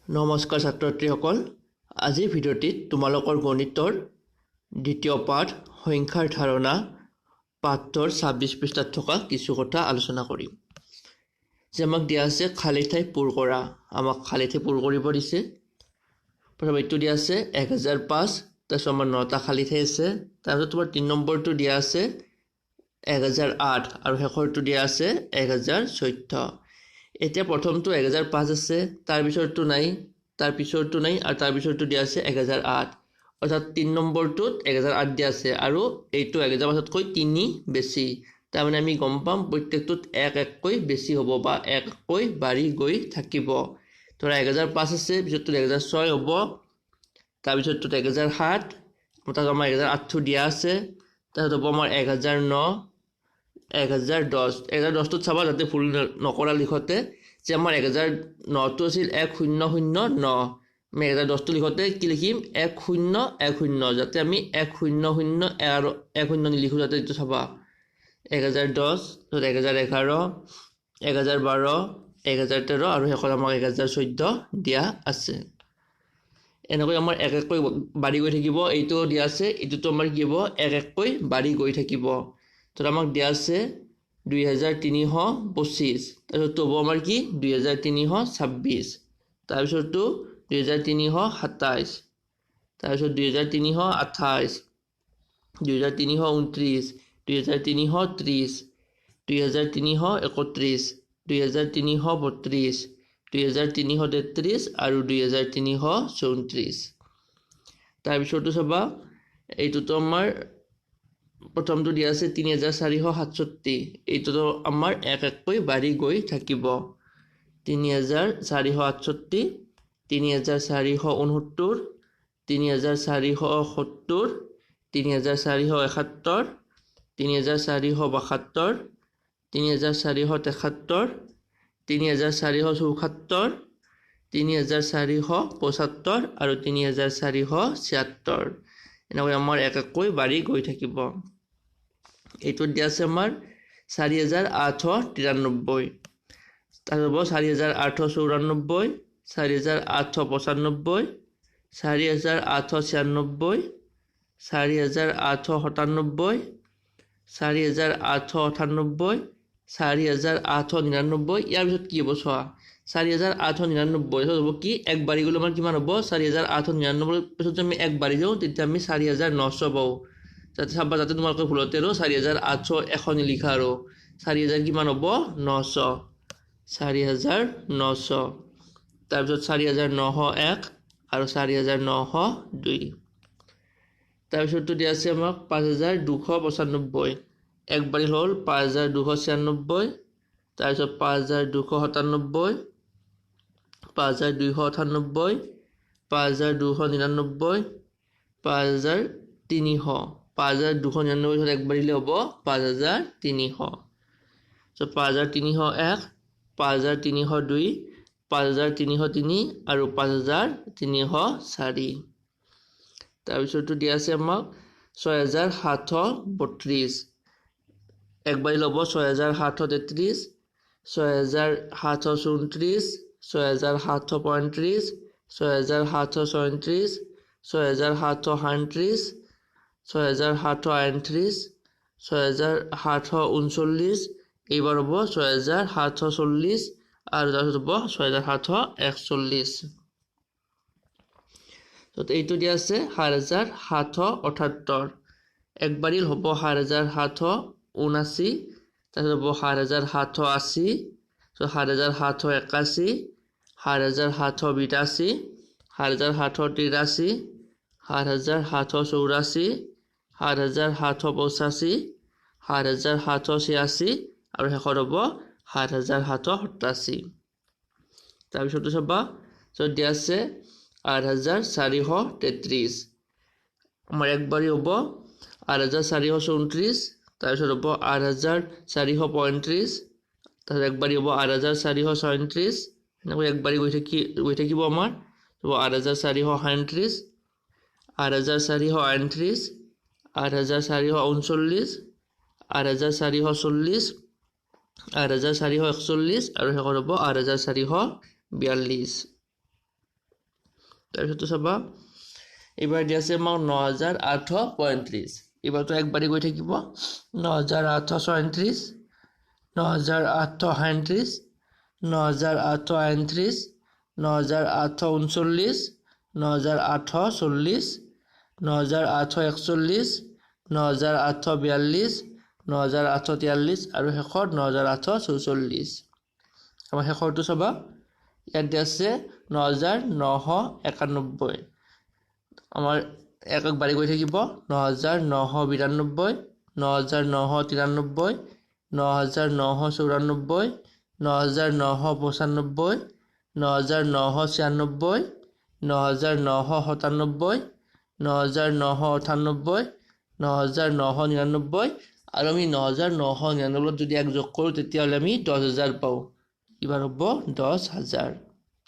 নমস্কাৰ ছাত্ৰ ছাত্ৰীসকল, আজিৰ ভিডিঅ'টিত তোমালোকৰ গণিতৰ দ্বিতীয় পাঠ সংখ্যাৰ ধাৰণা পাঠৰ 26 পৃষ্ঠাত থকা কিছু কথা আলোচনা কৰিম। যে আমাক দিয়া আছে খালী ঠাই পূৰ কৰা, আমাক খালী ঠাই পূৰ কৰিব দিছে। প্ৰথম এইটো দিয়া আছে 1005, তাৰপিছত আমাৰ 9টা খালী ঠাই আছে। তাৰপিছত তোমাৰ 3 নম্বৰটো দিয়া আছে 1008 আৰু শেষৰটো দিয়া আছে 1014। এতিয়া প্ৰথমটো 1005 আছে, তাৰপিছৰটো নাই, তাৰপিছৰটো নাই আৰু তাৰপিছৰটো দিয়া আছে 1008। অৰ্থাৎ 3 নম্বৰটোত 1008 দিয়া আছে আৰু এইটো 1005তকৈ 3 বেছি। তাৰমানে আমি গম পাম প্ৰত্যেকটোত এক এককৈ বেছি হ'ব বা এককৈ বাঢ়ি গৈ থাকিব। ধৰা 1005 আছে, পিছতটোত 1006 হ'ব, তাৰপিছতটোত 1007, তাত আমাৰ 1008টো দিয়া আছে, তাৰপিছত হ'ব আমাৰ 1009, 1010। 1010টোত চাবা যাতে ভুল নকৰা লিখোঁতে, যে আমাৰ 1009টো আছিল 1009, আমি 1010টো লিখোঁতে কি লিখিম 1010, যাতে আমি 100 আৰু 10 নিলিখোঁ, যাতে এইটো চাবা। 1010, তাৰপিছত 1011, 1012, 1013 আৰু শেষত আমাক 1014 দিয়া আছে। এনেকৈ আমাৰ এক এককৈ বাঢ়ি গৈ থাকিব। এইটো দিয়া আছে, এইটোতো আমাৰ কি হ'ব এক এককৈ বাঢ়ি গৈ থাকিব। তাত আমাক দিয়া আছে 2325, তাৰপিছতটো হ'ব আমাৰ কি 2326, তাৰপিছতটো 2327, তাৰপিছত 2328, 2329, 2330, 2331, 2332, 2333 আৰু 2334। তাৰপিছতো চাবা এইটোতো আমাৰ প্ৰথমটো দিয়া আছে 3467, এইটোতো আমাৰ এক এককৈ বাঢ়ি গৈ থাকিব। 3468, 3469, 3470, 3471, 3472, 3473, 3474, 3475 আৰু 3476। এনেকৈ আমাৰ এক এককৈ বাঢ়ি গৈ থাকিব। এইটোত দিয়া আছে আমাৰ 4893, তাৰপিছত হ'ব 4894, 4895, 4896, 4897, 4898, 4899। ইয়াৰ পিছত কি হ'ব চোৱা, 4899 পিছত হ'ব কি এক বাঢ়ি গ'লে আমাৰ কিমান হ'ব 4899 পিছত আমি এক বাঢ়ি যাওঁ তেতিয়া আমি 4900 পাওঁ। যাতে চাবা যাতে তোমালোকে ভুলতে আৰু 4801 নিলিখা, আৰু 4000 কিমান হ'ব 900, 4900, তাৰপিছত 4901 আৰু 4902। তাৰপিছতটো দিয়া আছে আমাক 5295, এক বাঢ়ি হ'ল 5296, তাৰপিছত 5297, 5298, 5299, 5300, 5299 পিছত এক বাঢ়িলে হ'ব 5300। চ' 5301, 5302, 5303 আৰু 5304। তাৰপিছতটো দিয়া আছে আমাক 6732, এক বাঢ়িলে হ'ব 6733, 6734, 6735, 6736, 6737, 6738, 6739, এইবাৰ হ'ব 6740 আৰু তাৰপিছত হ'ব 6741। এইটো দিয়া আছে 7778, এক বাঢ়িল হ'ব 7779, তাৰপিছত হ'ব 7780, 7781, 7782, 7783, 7784, 7785, 7786 আৰু শেষত হ'ব 7787। তাৰপিছতো চাবা য'ত দিয়া আছে 8433, আমাৰ এক বাঢ়ি হ'ব 8434, তাৰপিছত হ'ব 8435, তাৰপিছত এক বাঢ়ি হ'ব 8436, এনেকৈ এক বাঢ়ি গৈ থাকিব আমাৰ হ'ব 8437, 8438, 8439, 8440, 8441 আৰু শেষত হ'ব 8442। তাৰপিছতো চাবা, এইবাৰ দিয়া আছে আমাক 9835। এইবাৰতো একবাৰী গৈ থাকিব। 9836, 9837, 9838, 9839, 9840, 9841, 9842, 9843 আৰু শেষত 9844। আমাৰ শেষৰটো চাবা, ইয়াত দিয়া আছে 9991। আমাৰ এক এক বাঢ়ি গৈ থাকিব। 9992, 9993, 9994, 9995, 9996, 9997, 9998, 9999 আৰু আমি 9999ত যদি এক যোগ কৰোঁ, তেতিয়াহ'লে আমি 10,000 পাওঁ। এইবাৰ হ'ব 10,000।